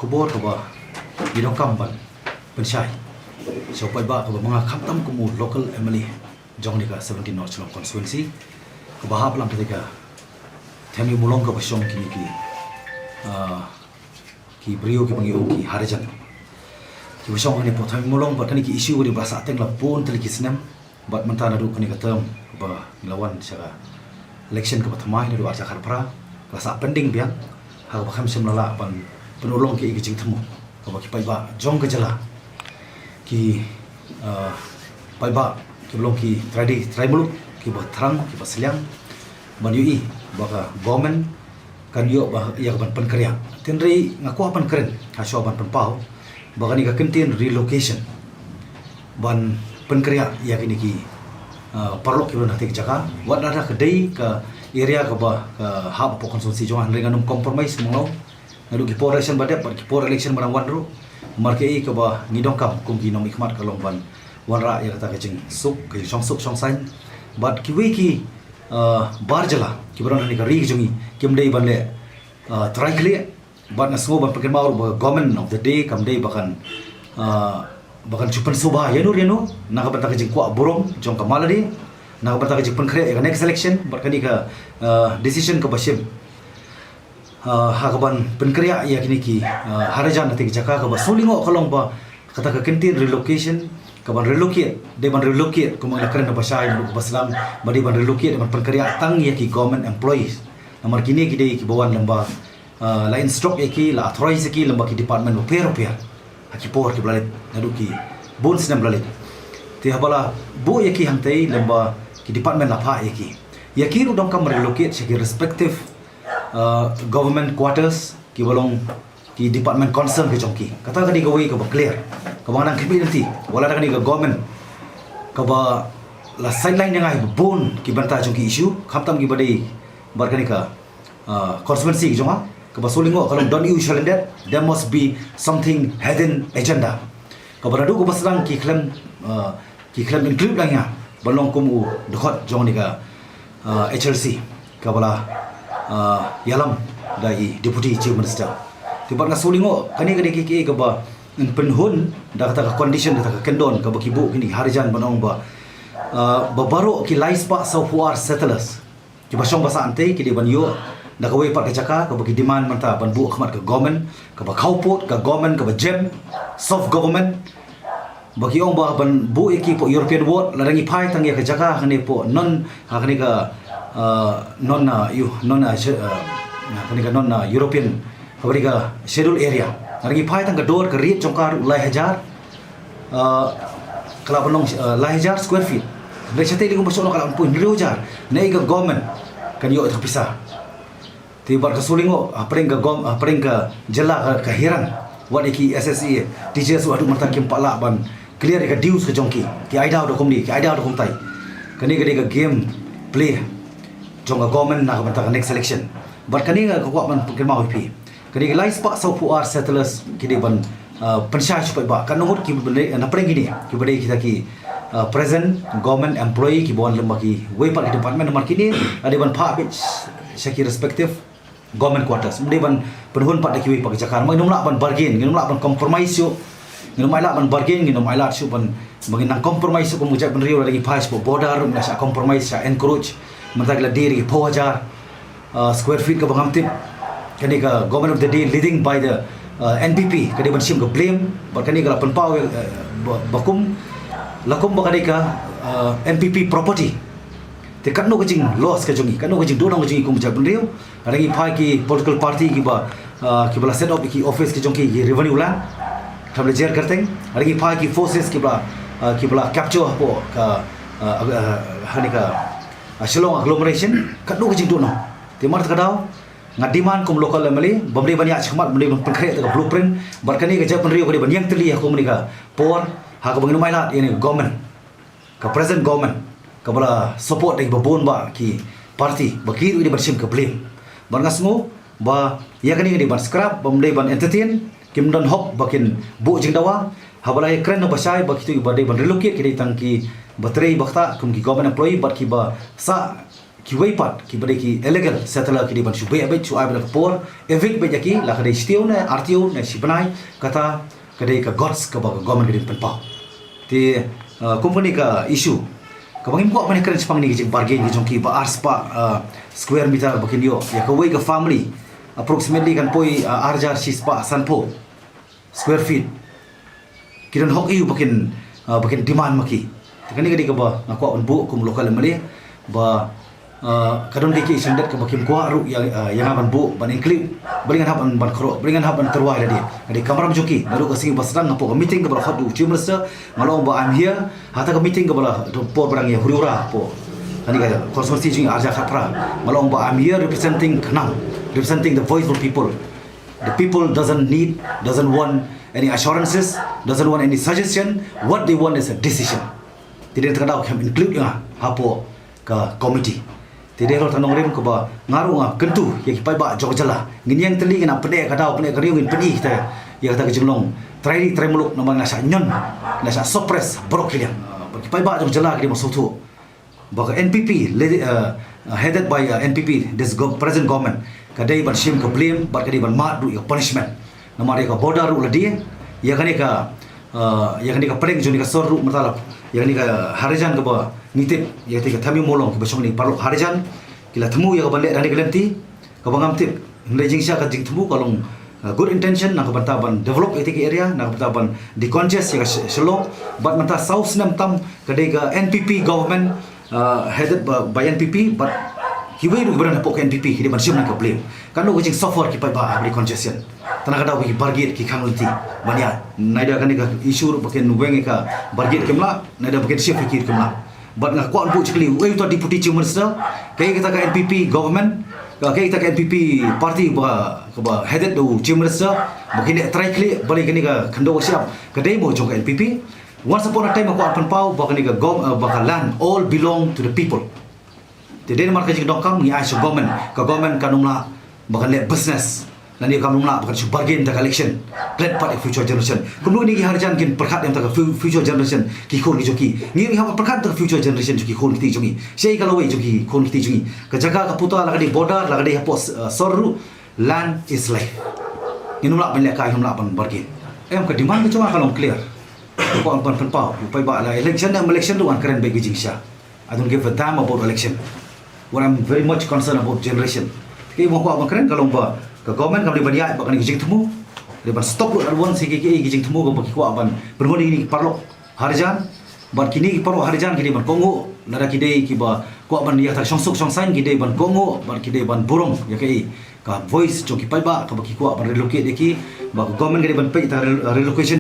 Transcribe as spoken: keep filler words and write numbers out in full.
Khubor kaba ngi donkam ban pynshai sha u paidbah kaba ma nga khamtam kum u local M L A jong kane ka seventeen North Shillong constituency, kaba hap lang kata ka Themyumolong kaba shong kine ki, ah, ki briew kiba ngi ong ki Harijan, kiba shong hangne hapoh Themyumolong. Bad kane ki issue kaba sahteng la bun tylli ki snem. Bad mynta naduh kane ka term kaba ngi la wan sha ka election kaba thymmai naduh ar hajar khatphra, ka la sah pending biang, ha kaba khlem shym la lah ban pynurlong ïa ki jingthmu kaba ki paidbah jong ka jylla, ki, ah, paidbah kiba long ki trai dei trai muluk, kiba thrang kiba sliang, ban ïohi ba ka government kan ïoh ba ïa ka ban pynkhreh. Hynrei nga kwah ban kren ha shuwa ban pynpaw ba kane ka kyntien relocation ban pynkhreh ïa kine ki, ah, paralok kiba don ha kata ka jaka, wat la da ka dei ka area kaba, ah, hap hapoh constituency jong nga, hynrei ngan ym compromise kumno. Naduh ki por election ba dep bad ki por election ba dang wan ruh, namar kaei kaba ngi donkam kum ki nongmihkhmat ka long ban wanrah ïa kata ka jingsuk, ka jingshongsuk shongsaiñ. Bad kiwei ki, ah, bar jylla kiba don ha kane ka ri ka jong ngi kim dei ban leh, ah, trai khlieh. Bad nga sngew ban pynkynmaw ruh ba government of the day kam dei ba kan, ah, ba kan shu pynshubha ïano ïano na ka bynta ka jingkwah burom jong ka Mala Day, na ka bynta ka jingpynkhreh ïa ka next election. Bad kane ka, ah, decision kaba shim, ah, ha kaban pynkhreh ïa kine ki, ah, Harijan ha kata ka jaka, kaba sngewlyngngoh ka long ba kata ka kyntien relocation, kaban relocate, dei ban relocate, kumba ngi la kren ha ba shai naduh kaba sdang, ba dei ban relocate, dei ban pynkhreh tang ïa ki government employees. Namar kine ki dei kiba wan lyngba, ah, la instruct ïa ki, la authorize ïa ki lyngba ki department bapher bapher ha ki por kiba la leit, naduh ki bun snem ba la leit. Te haba la buh ïa ki hangtei, lyngba ki department la phah ïa ki, ïa ki ruh donkam relocate sha ki respective, ah, government quarters kiba long ki department concern ki jong ki. Kata ka dei kawei kaba clear, kaba nga nang khmih lynti. Wat la da kane ka government kaba la sideline ïa nga ha bun ki bynta jong ki issue, khamtam kiba dei bad kane ka, ah, constituency ki jong nga, kaba sngewlyngngoh ka long don issue shalyndet, there must be something hidden agenda. Kaba naduh kaba sdang ki khlem, ah, ki khlem include lang ïa nga ban long kum u dkhot jong kane ka, ah, H L C kaba la, ah, ïalam da i Deputy Chief Minister. Te bad nga sngewlyngngoh kane ka dei ka, ka, kaba yn pynhun da kata ka condition, da kata ka kyndon kaba ki buh kine ki Harijan ban ong ba, ah, ba baroh ki lai spah sawphew ar settlers kiba shong ba sah hangtei ki dei ban ïoh da kawei pat ka jaka kaba ki demand mynta ban buh khmat ka government kaba khawpud, ka government kaba jem, soft government. Ba ki ong ba ban buh ïa ki hapoh European ward, lada ngi phai tang ïa ka jaka hangne hapoh non, ha kane ka, ah, non, ah, yu, non, ah, sche-, ah, ha kane ka non, ah, European, kaba dei ka schedule area. Lada ngi phai tang ka dor ka rate jong ka ruh lai hajar, ah, ka la ban long, ah, lai hajar square feet. Hynrei shatei lei kumba shu ong ka la ban poi hynriew hajar. Naei ka government kan ïoh ïa ka pisa. Te bad ka sngewlyngngoh, hapdeng ka gov-, hapdeng ka jylla ka, ka hiar. Wat ïa ki S S A teachers ruh haduh mynta kim pat lah ban clear ïa ka dues ka jong ki. Ki ai daw da kumne, ki ai daw da kumtai. Kane ka dei ka game play jong ka government na ka bynta ka next election. Bad kane nga kwah ban pynkynmaw ïa phi. Kane ka lai spah sawphew ar settlers ki dei ban, ah, pynshai sha u paidbah. Katno ngut kiba dei, na pdeng kine, kiba dei kita ki, ah, present government employee kiba wan lyngba kiwei pat ki department, namar kine la dei ban phah beit sha ki respective government quarters. Ym dei ban pynhun pat da kiwei pat ki jaka. Namar ngin ym lah ban bargain, ngin ym lah ban compromise shuh. Ngin ym ailad ban bargain, ngin ym ailad shuh ban, ba ngin nang compromise shuh kum ka jaitbynriew, lada ngi phai shapoh border, ngin shah compromise, shah encroach. Mynta ki la die da ki phew hajar, ah, square feet kaba ngam tip. Kane ka government of the day leading by the, ah, N P P ka dei ban shim ka blame. Bad kane ka la pynpaw, eh, ba, ba kum, la kum ba ka dei ka, ah, N P P property. Te katno ka jing loss ka jong ngi, katno ka jingduhnong ka jong ngi kum ka jaitbynriew. Lada ngi phai ki political party kiba, ah, kiba la set up ïa ki office ki jong ki, ki revenue land, khlem leit jer kyrteng. Lada ngi phai ki forces kiba, ah, kiba la capture hapoh ka, ah, ah, ha kane ka, ah, Shillong agglomeration, katno ka jingduhnong. Te mar kata ka daw nga demand kum local M L A, bym dei ban ïaid shakhmat, bym dei ban pynkhreh ïa ka blueprint. Bad kane ka jaitbynriew ka dei ban ïeng tylli ha kum kane ka por, ha kaba ngin ym ailad ïa kane ka government, ka present government, kaba la support da kiba bun bah ki party, ba ki ruh ki dei ban shim ka blame. Bad nga sngew ba ïa kane ka dei ban scrap, bym dei ban entertain, kim don hok ba kin buh jingdawa. Haba la ïakren na ba shai ba kito kiba dei ban relocate ki dei tang kiba trei ba ktah kum ki government employee bad kiba sah Kiwei pat kiba dei ki illegal settler ki dei ban shu beh beit, shu ai beit ka por, evict beit ïa ki, la ka dei shi taïew ne ar taïew ne shi bnai, kata ka dei ka guts kaba ka government ka dei ban pynpaw. Te, uh, kum kane ka issue kaba ngim kwah ban ïakren shaphang kane ka jingbargain ka jong ki ba ar spah, uh, square meter ba kin ïoh ïa kawei ka family, approximately kan poi, uh, ar hajar shi spah sanphew square feet. Ki don hok aïu ba kin, uh, ba kin demand ma ki? Te kane ka dei kaba nga kwah ban buh kum local M L A ba, uh, ka don ki ki issue kaba kim kwah ruh ïa, uh, ïa nga ban buh, ban include, balei ngan hap ban, ban khreh, balei ngan hap ban tyrwa ïa lade. Ka dei ka kamram jong ki, naduh ka sngi ba sdang hapoh ka meeting kaba la khot da u Chief Minister, nga la ong ba I'm here. Hata ka meeting kaba la, por ba dang ïa huri hura hapoh kane ka constituency jong ngi ar hajar khatphra, nga la ong ba I'm here representing khnang, representing the voice of people. The people doesn't need, doesn't want any assurances, doesn't want any suggestion. What they want is a decision. Te dei na kata ka daw ki hap include ïa nga hapoh ka committee. Te dei halor kata ka nongrim kaba nga ruh nga kyntu ïa ki paidbah jong ka jylla. Ngin ïeng tylli, ngin ïa pyneh ka daw, pyneh ka riew, ngin pyni kita ïa kata ka jinglong trai ri trai muluk, namar ngi la shah ñion, ngi la shah suppress baroh ki liang. Bad ki paidbah jong ka jylla ki dei ban sngewthuh ba ka N P P, le-, uh, headed by, uh, N P P, this go-, present government, ka dei ban shim ka blame bad ka dei ban mad ruh ïa ka punishment. Namar ïa ka border ruh la die, ïa kane ka, uh, ïa kane ka pdeng jong kane ka sor ruh mynta la, ïa kane ka Harijan kaba ngi tip, ïa kane ka Thamiu Mawlong kiba shong ha kane ka paralok Harijan, ki la thmu ïa ka ban leh da kane ka lynti kaba ngam tip. Hynrei jingshisha ka jingthmu ka long, uh, good intention na ka bynta ban develop ïa kata ka area, na ka bynta ban decongest ïa ka Sh-, Shillong, bad mynta saw snem tam ka dei ka N P P government, uh, headed by, by N P P, bad kiwei ruh kiba don hapoh ka N P P ki dei ban shim na ka blame. Katno ka jingsuffer ki paidbah ha ka decongestion. Te na ka daw ba ki bargate ki khang lynti ban ïaid. Neither kane ka issue ruh ba kin weng ïa ka bargate kim lah, neither ba kin shift ïa ki ruh kim lah. Bad nga kwah ban buh jingkylli, uei uta Deputy Chief Minister, kaei kata ka N P P government, kaei kata ka N P P party ba, kaba headed da u Chief Minister, ba kin leh trai khlieh balei kane ka khyndew ka shyiap ka dei mo jong ka N P P. Once upon a time nga kwah pynpaw ba kane ka gov-, uh, ba ka land all belong to the people. Te dei namar ka jingdonkam ngi ai sha government, ka government kan ym lah ba kan leh business, lane kan ym lah ba kan shu bargain da ka election. Klet pat ïa future generation. Kumno kine ki Harijan kin pyrkhat ïa ka fu-, future generation ki khun ki jong ki? Ngi ruh ngi hap pyrkhat da ka future generation jong ki khun kti jong ngi. Shaei ka lawei jong ki khun kti jong ngi? Ka jaka ka puta la ka dei border, la ka dei hapoh, uh, sor ruh. Land is life. Ngin ym lah ban lehkai, ngin ym lah ban bargain. Em, ka demand ka jong nga ka long clear. Ka kwah ban pynpaw, u paidbah, la election ne em election ruh ngan kren beit ka jingshisha. I don't give a damn about election. What I'm very much concerned about generation. Kaei ba nga kwah ban kren ka long ba ka government kam dei ban ïaid bad kane ka jingthmu. Dei ban stop lut at once ïa ki, ki, ki jingthmu kaba ki kwah ban pynhun ïa kine ki paralok Harijan. Bad kine ki paralok Harijan ki dei ban kohnguh, lada ki dei kiba kwah ban ïa kata shongsuk shongsaiñ ki dei ban kohnguh, bad ki dei ban burom ïa kaei ka voice jong ki paidbah kaba ki kwah ban relocate ïa ki, ba ka government ka dei ban peit ïa ka rel-, relocation.